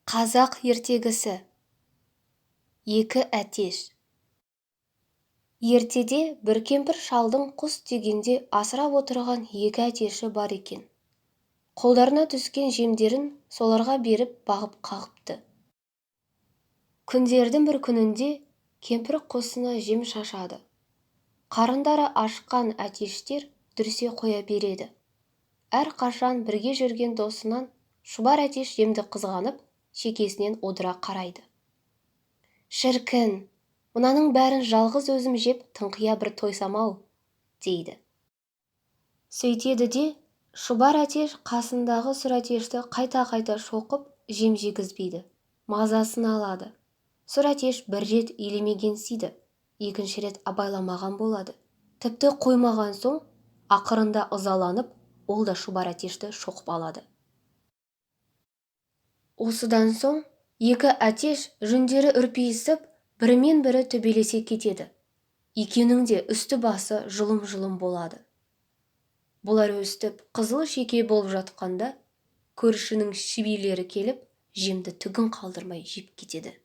Қазақ ертегісі. Екі әтеш. Ертеде бір кемпір шалдың құс дегенде асырап отырған екі әтеші бар екен. Қолдарына түскен жемдерін соларға беріп бағып-қағыпты. Күндердің бір күнінде кемпір құсына жем шашады. Қарындары ашқан әтештер дүрсе қоя береді. Әрқашан бірге жүрген досынан шұбар әтеш жемді қызғанып, шекесінен одыра қарайды. «Шіркін, мынаның бәрін жалғыз өзім жеп тыңқия бір тойсам-ау», – дейді. Сөйтеді де шұбар әтеш қасындағы сұр әтешті қайта-қайта шоқып, жем жегізбейді, мазасын алады. Сұр әтеш бір рет елемегенсиді, екінші рет абайламаған болады. Тіпті қоймаған соң, ақырында ызаланып, ол да шұбар әтешті шоқып алады. Осыдан соң екі әтеш жүндері үрпиісіп, бірімен бірі төбелесе кетеді. Екеуінің де үсті-басы жұлым-жұлым болады. Бұлар өстіп қызыл шеке болып жатқанда, көршінің шибилері келіп, жемді түгін қалдырмай жеп кетеді.